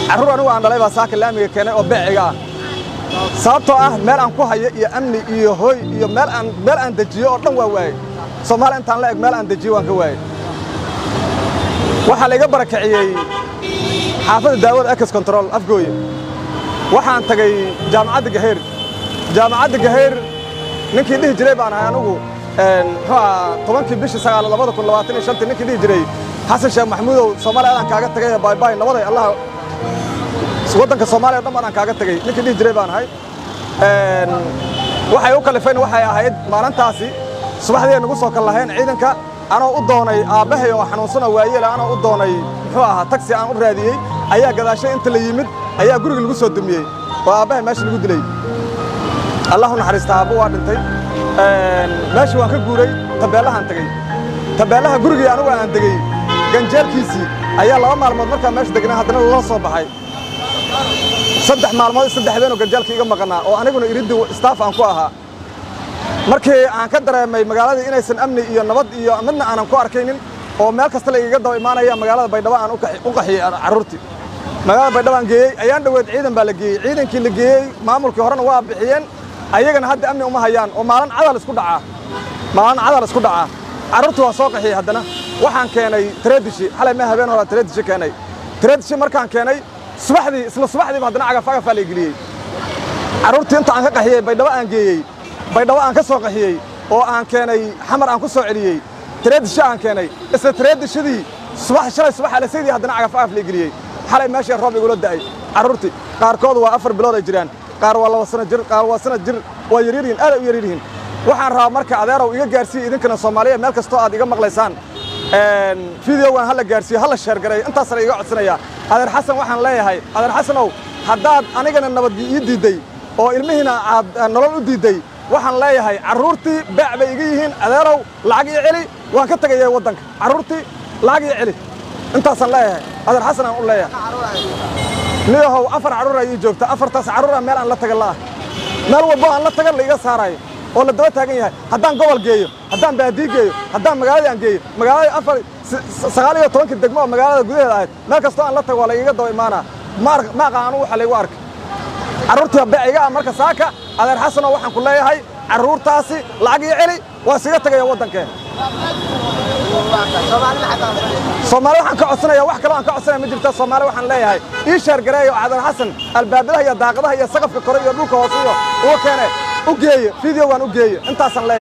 Carruur anigu aan dhalay baa saaka laamiga keenay oo beeciga ah, sababtoo ah meel aan ku hayo iyo amni iyo hoy iyo meel aan dejiyo oo dhan waa waayey. Soomaaliya intaan la eg meel aan dejiyo waan ka waayey. Waxaa la iga barakiciyey xaafadda Daawada, Ex Control Afgooye. Waxaan tagay Jaamacadda Gaheyr. Jaamacadda Gaheyr ninkii dhihi jiray baan ahay anigu. Muxuu ahaa, 10-kii bishii 9 2025-tii, ninkii dhihi jiray "Xasan Sheekh Maxamuudow, Soomaaliya adaan kaaga tagay, bye bye, nabaday, Allah, waddanka Soomaaliya o dhan baan kaaga tagay," ninkii dhihi jiray baan ahay. Waxay u kalifeen waxay ahayd maalintaasi subaxdii ay nagu soo kal laheen ciidanka, anoo u doonay aabbahay oo xanuunsana waayeela, anoo u doonay, muxuu ahaa, taxi aan u raadiyey, ayaa gadaashay inta la yimid ayaa guriga lagu soo dumiyey oo aabbahay meesha lagu dilay. Allah u naxariista, aabbo waa dhintay. Meeshii waan ka guuray, tabeellahaan tegey. Tabeellaha gurigii anigu aan degey ganjeelkiisii ayaa 2 maalmood markaa meesha degnaa haddana lala soo baxay. 3 maalmood iyo 3 habeen oo ganjeelkii iga maqanaa oo aniguna iriddi staff aan ku ahaa. Markii aan ka dareemay magaaladii inaysan amni iyo nabad iyo midna aanan ku arkaynin oo meel kasta la igaga daba imaanaya, magaalada Baydhabo aan u qaxiyey. Carruurtii magaalada Baydhabo aan geeyey. Ayaan dhoweed ciidan baa la geeyey. Ciidankii la geeyey maamulkii horena waa bixiyeen, ayagana hadda amni uma hayaan oo maalin cadal isku dhacaa, maalin cadal isku dhacaa. Carruurtii waa soo qaxiyey. Haddana waxaan keenay Tradishi. Xalay ma habeen hore Tradishi keenay. Tradishi markaan keenay subaxdii, isla subaxdiiba haddana cagaf cagafaa la geliyey. Carruurtii inta aan ka qaxiyey Baydhabo aan geeyey, Baydhabo aan ka soo qaxiyey oo aan keenay Xamar, aan ku soo celiyey, Tradishi aan keenay, isla Tradishadii subax shalay subax alasaydii haddana cagaf cagaf la geliyey. Xalay meeshii roob igula da'ay. Carruurtii qaarkood waa 4 bilood ay jiraan, qaar waa 2 sano jir, qaar waa sanad jir. Waa yaryar yihiin, aad ay u yaryar yihiin. Waxaan rabaa marka, adeerow, iga gaarsiiya idinkana Soomaaliya meel kastoo aad iga maqlaysaan, videogan hala gaarsiiyo, hala share gareeyo. Intaasna iga codsanayaa. Adeer Xasan waxaan leeyahay, adeer Xasanow, haddaad anigana nabad ii diidday oo ilmihiina aad nolol u diidday, waxaan leeyahay carruurtii beec bay iga yihiin. Adeerow, lacag ii celi, waan ka tegaya waddanka. Carruurtii lacag ii celi, intaasaan leeyahay. Adeer Xasan aan u leeyahay. Niyahow, afar carruur ay ii joogta. Afartaas carruura meel aan la taga la'ah, meel walbo aan la tagan la iga saarayo oo la daba taagan yahay. Haddaan gobol geeyo, haddaan baadii geeyo, haddaan magaaladii aan geeyo, magaalada afar 19-kii degmo oo magaalada gudaheeda ahayd, meel kastoo aan la tago waa la igaga daba imaanaa. Ma aqaan anugu waxa laygu arkay. Carruurtii beec iga ah. Marka saaka, adeer Xasanoo, waxaan ku leeyahay carruurtaasi lacag ii celi, waa iskaga tegaya waddankeen. Soomaali waxaan ka codsanaya, wax kaloo aan ka codsanaya ma jirta. Soomaali waxaan leeyahay ii share gareeyo. Adeer Xasan albaabadaha iyo daaqadaha iyo saqafka kore iyo dhulka hoose iyo uga keene, u geeye, videogaan u geeye. Intaasaan leeyahay.